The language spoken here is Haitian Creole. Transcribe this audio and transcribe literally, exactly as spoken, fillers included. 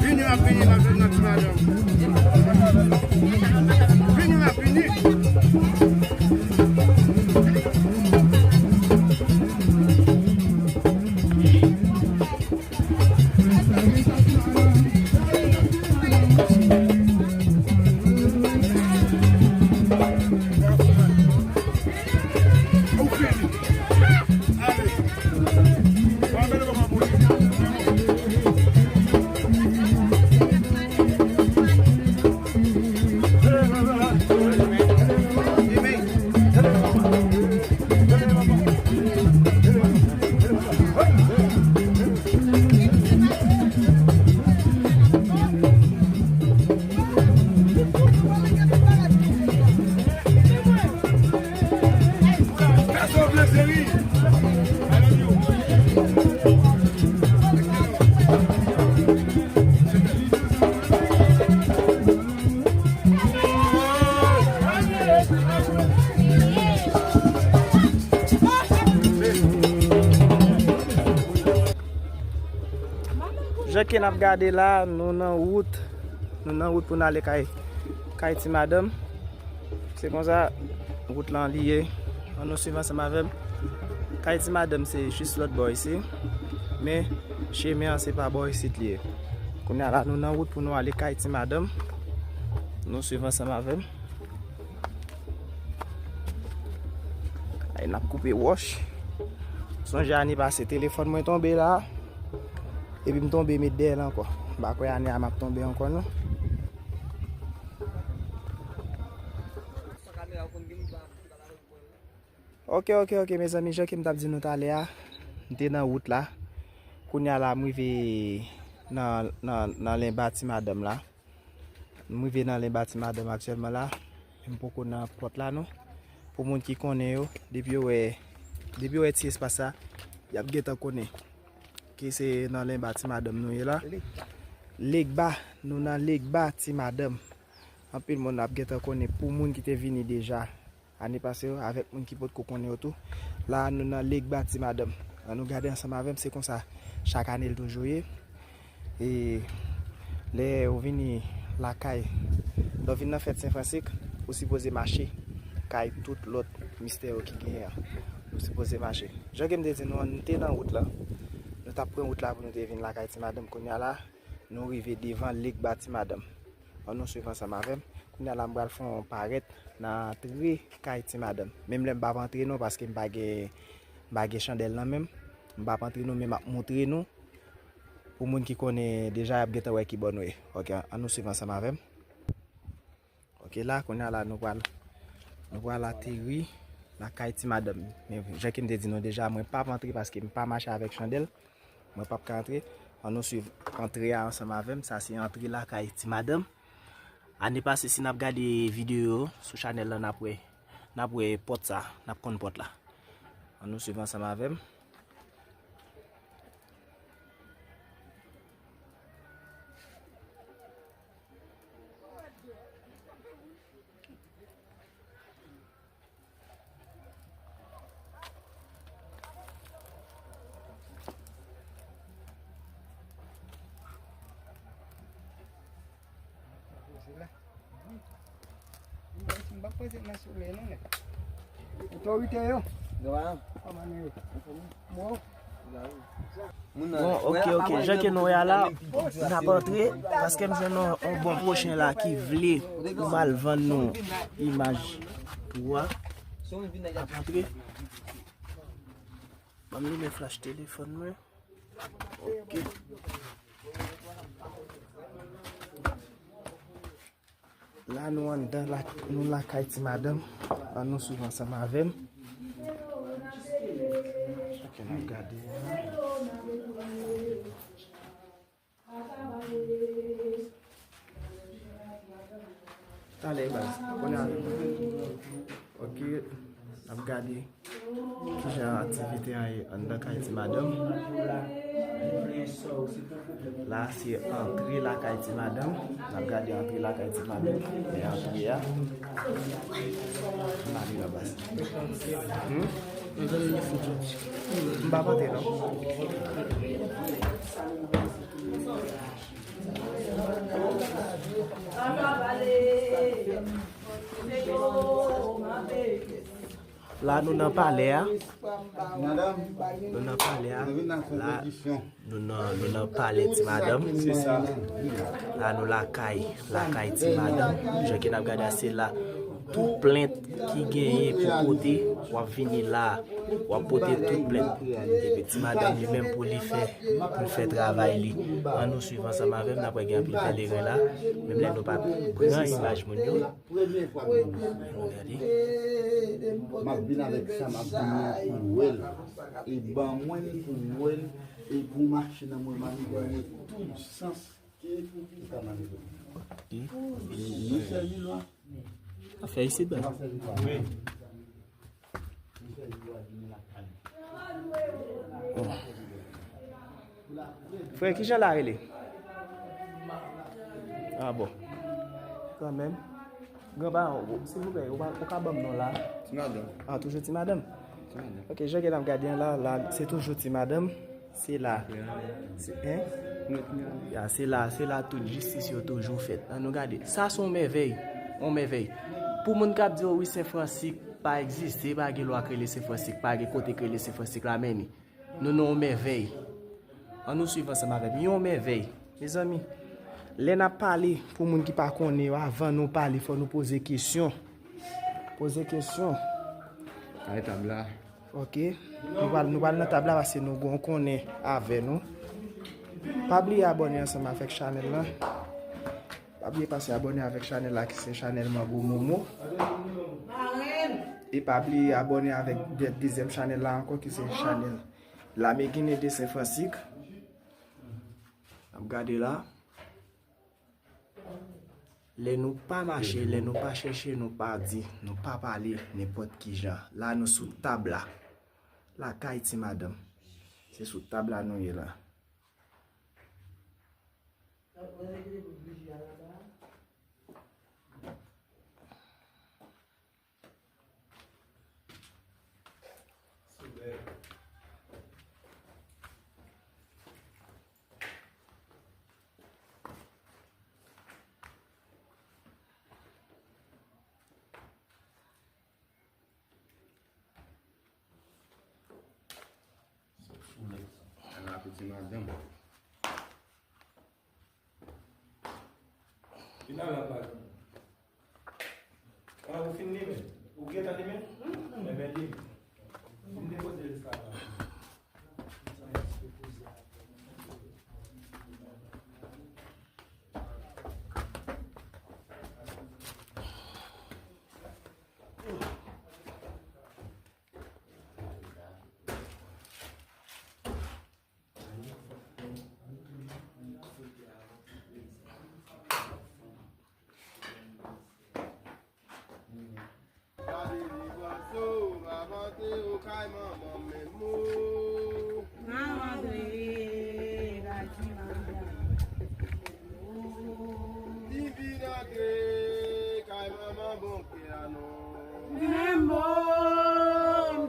Vini, m ap vini, m ap vini nan ti madanm. Vini, m ap vini. Jan ke n ap gade la, nou nan wout. Nou nan wout pou n ale kay, kay ti madanm. Se konsa, wout lan li ye. Ann nou swiv ansanm avè m. Kay ti madanm se jis lòt bò isi. Men, chemen an se pa bò isit li ye. Kounye a la, nou nan wout pou nou ale kay ti madanm. Nou swiv ansanm avè m. Ay, n ap koupe wòch. Sonje ane pase, telefòn mwen tonbe la. Epi m tonbe met dèyè l ankò. M pa kwè ane a m ap tonbe ankò, non. Ok, ok, ok, mezanmi, jan ke m t ap di nou talè a, m te nan wout la. Kounye a la, m rive nan, nan, nan lenba ti madanm la. M rive nan lenba ti madanm aktyèlman la. M poko nan pòt la, non. Pou moun ki konnen yo, depi yo wè, depi yo wè ti espas sa, y ap gentan konnen ke se nan lenba ti madanm nou ye la. Legba, nou nan legba ti madanm. Anpil moun ap gentan konnen pou moun ki te vini deja ane pase yo, avèk moun ki potko konnen yo tou. La, nou nan legba ti madanm. Ann nou gade ansanm avè m, se konsa chak ane l toujou ye. E lè ou vini lakay, lè ou vin nan fèt Sen Fransik, ou sipoze mache kay tout lòt mistè yo ki genyen an. Ou sipoze mache. Jan ke m te di nou an, nou te nan wout la. Nou t ap pran wout la pou nou te vin lakay ti madanm. Kounye a la, nou rive devan legba ti madanm. Ann nou swiv ansanm avè m. Kounye a la, m pral fè yon parèt nan antre kay ti madanm. Menm lè m p ap antre non, paske m pa gen, m pa gen chandèl nan men m. M p ap antre non, men m ap montre nou. Pou moun ki konnen deja, y ap gentan wè ki bò nou ye. Ok, ann nou swiv ansanm avè m. Ok, la, kounye a la, nou pral, nou pral ateri lakay ti madanm. Men jan ke m te di nou deja, mwen p ap antre paske m pa mache avèk chandèl. Mwen p ap ka antre. Ann nou swiv antre a ansanm avè m. Sa se antre lakay ti madanm. Ane pase, si n ap gade videyo yo sou chanèl la, n ap wè, n ap wè pòt sa, n ap konn pòt la. Ann nou swiv ansanm avè m. Otorite yo. Bon, ok, ok. Jan ke nou wè a la, n ap antre, paske m jwenn yon, yon bon pwochen la ki vle pou m al vann nou imaj pou a. N ap antre. Ban m limen flach telefòn mwen. Ok. La, nou anndan, la, nou lakay ti madanm. Ann nou swiv ansanm avè m. Ok, n ap gade. Talè, baz. Kounye a, ok, n ap gade kijan aktivite an ye anndan kay ti madanm. La, se antre lakay ti madanm. N ap gade antre lakay ti madanm. Men antre a. N ale la, baz. Hmm? M pa vante non. La nou nan palè a. Nou nan palè a. La nou nan, nou nan palè ti madanm. La nou lakay, lakay ti madanm. Jan ke n ap gade a, se la tout plent ki genyen pou pote, w ap vini la, w ap pote tout plent. Epi ti madanm li menm pou li fè, pou l fè travay li. Ann nou swiv ansanm avè m, n ap wè gen anpil pèleren la. Menm lè nou pa pran imaj moun yo. Premye fwa m vin isit. M ap vin avèk sa, m ap vin pou wè l. E ban mwen l pou m wè l. E pou mache nan mwen, m ap ban mwen tout sans. Ki pou ki sa m ap vin. Misye Milwa. Afè isit, bèl. Misye Milwa. Frè, kijan la rele? Ah bon. Kanmenm. Granpa, silvouplè, ou pa, ou ka ban m non la? Ti madanm. Ah, toujou ti madanm? Ti madanm. Ok, jan ke n ap gade an la, la, se toujou ti madanm. Se la. Se, en? Ya, se la, se la tout jistis yo toujou fèt. Ann nou gade. Sa se yon mèvèy. Yon mèvèy. Pou moun k ap di, o wi, Sen Fransik pa egziste, pa gen lwa k rele Sen Fransik, pa gen kote k rele Sen Fransik la, men ni. Nou nan yon mèvèy. Ann nou swiv ansanm avè m. Yon mèvèy. Mezanmi, lè n ap pale, pou moun ki pa konnen yo, avan nou pale, fò nou poze kesyon. Poze kesyon. Kay tab la. Ok. Nou pral, nou pral nan tab la paske nou gon konnen avè nou. Pa bliye abòne ansanm avèk chanèl la. Pa bliye pase abòne avèk chanèl la ki se chanèl Manbo Momo. E pa bliye abòne avèk de-, dezyèm chanèl la ankò ki se chanèl Lame Ginen de Sen Fransik. N ap gade la. Lè nou pa mache, lè nou pa chèche, nou pa di, nou pa pale nenpòt ki jan. La nou sou tab la. Lakay ti madanm. Se sou tab la nou ye la. Ala piti madanm. Vin ala baz. Ah, ou fin limen? Ou gentan limen? Enben, limen. Vin depoze l esklavaj. Gade li bòso, m a vante okay manman m menm.